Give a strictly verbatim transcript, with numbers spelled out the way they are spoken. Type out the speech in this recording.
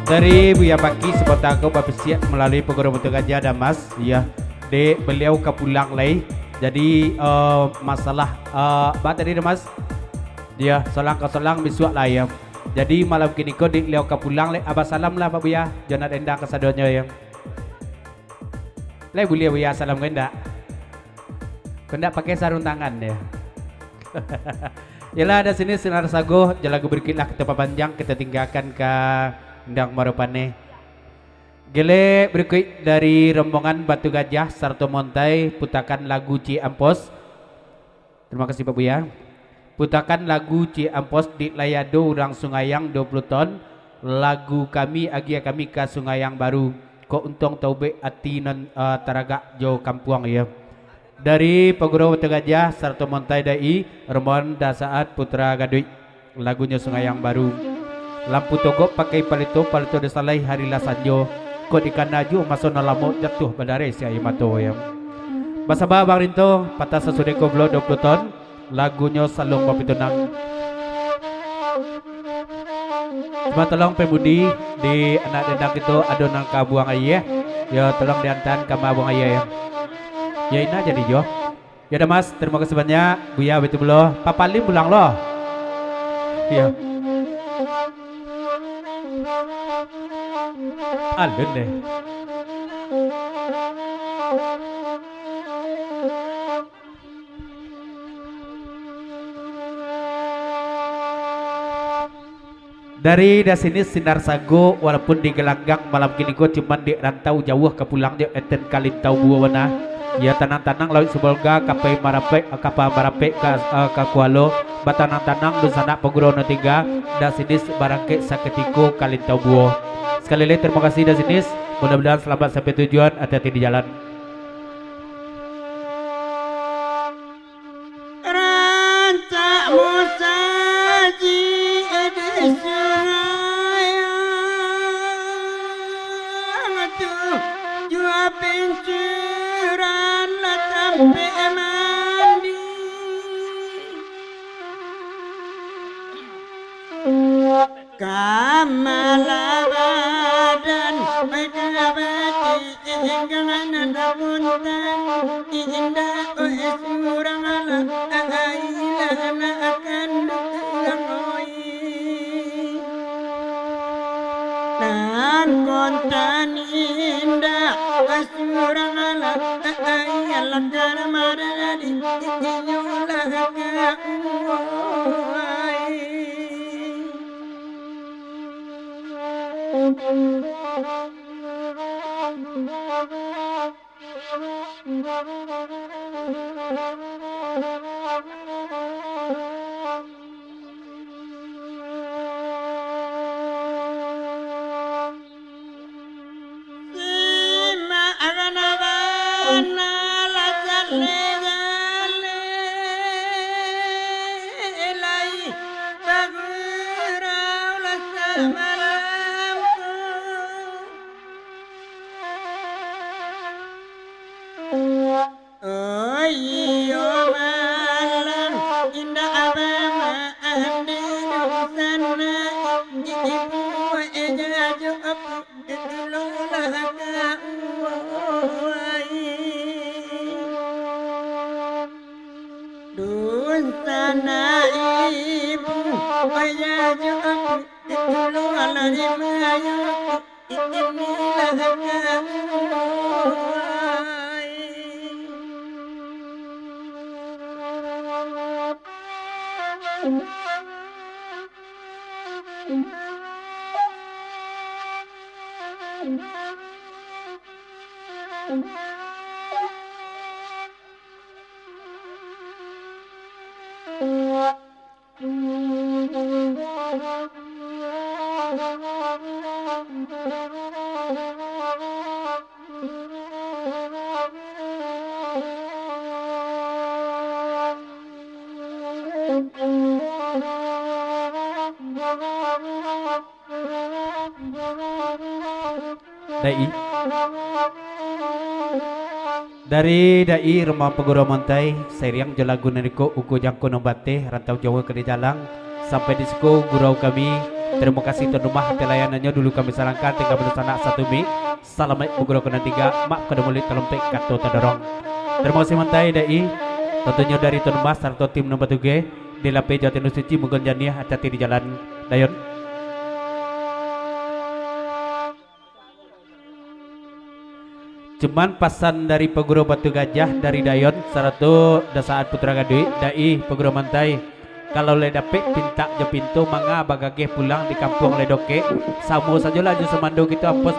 Dari Buya Paki, sabanta ko bapisiak malalui Paguruan Batu Gajah, Damas, ya. Dek, baliau ka pulang lai. Jadi, eh, masalah, eh, ba tadi, Damas? Ya, solang ka solang bisuak lah, ya. Jadi, malam kini ko, dek, baliau ka pulang lai. Abah salam lah, Pak Buya. Jo anak dendang kasadonyo, ya. Lai buliah Buya salam ko indak? Ko indak pakai sarung tangan, ya. Yalah, dari sini Sinar Sago, jo lagu barikuik lah kito papanjang, kito tinggakan ka Endang Muaro Paneh. Gelek barikuik dari rombongan Batu Gajah sarato Montai, putakan lagu Cik Ampos. Terima kasih, Pak Buya. Putakan lagu Cik Ampos, dek lai ado urang Sungayang duo puluah ton, lagu Kami Agiah Kami ka Sungayang Baru, kok untuang taubek ati nan, eh, taragak jo kampuang, ya. Dari Paguruan Batu Gajah sarato Montai Dai, rombongan Dasaat Putra Gaduik. Lagunyo Sungayang Baru. Lampu togok pakai palito, palito disalai hari lah sanjo. Kok dikana juo maso nan lamo, jatuah badareh si aia mato, ya. Basaba Abang Rinto, patah sasudah ko pulo duo puluah ton, lagunyo Saluang Bapitunang. Cuma tolong pemudi di anak dendang kito ado nan ka buang aia, ya. Yo, tolong diantaan ka ma buang aia, ya. Ya, ina jadi jo. Ya dah, Mas, terima kasih banyak. Buya, baitu pulo. Papalim pulang lo. Iya. Alun deh. Dari, dari sini Sinar Sago, walaupun di galanggang malam kini ko, cuman di rantau jauah ka pulang, di eten Kalintau Buo bana. Ya, tanang-tanang lauik Sibolga, kapai marapek, kapa marapek ka, eh, ka Kualo, batanang-tanang dunsanak Paguruan Tigo, dari sini barangkek sakutiko Kalintau Buo. Sekali lagi, terima kasih dari sini. Mudah-mudahan selamat sampai tujuan, hati-hati di jalan. Rancak musajik di Sungayang tu, jua pincuran lah tampek mandi. Kamalabadan, badan bati, inggangan puntan, indak, oh, surang alah, ai lah nak kanduang, oi. Nan kontan indak, oh, surang alah, ai lah kan maradi, inyolah ka, oi. Simak agana bana lah jaleh-jaleh lai bagurau lah samalam tu. Oh iyo malang, indak abah maan di dunsanak, ibu eja jo apu, itulah ka uwai. Dunsanak ibu eja jo apu, itulah di mayo. Dai. Dari Dai Rumah Paguro Montai, sairiang jo lagu nan iko, Ugo Jangko Nan Bateh, Rantau Jawa Kali Jalang, sampai di siko gurau kami, Tarimo kasih tuan rumah, palayanannyo dulu kami salangkan, tingga badusanak satumi. Salamaik baguru ka nan tiga, maaf ka nan buliah, talompek kato tadorong. Tarimo kasih mantai dai, tantunyo dari tuan rumah sarato tim nan batugeh, di lapeh jo ati nan suci, mugon janiah ati-ati di jalan. Dayon. Cuman pasan dari Paguru Batu Gajah, dari Dayon, sarato Dasaat Putra Gaduik, dai Paguru mantai. Kalau lai dapek pintak jo pinto, manga bagageh pulang di kampuang lai dokek, samo sajolah jo sumando kito, ampun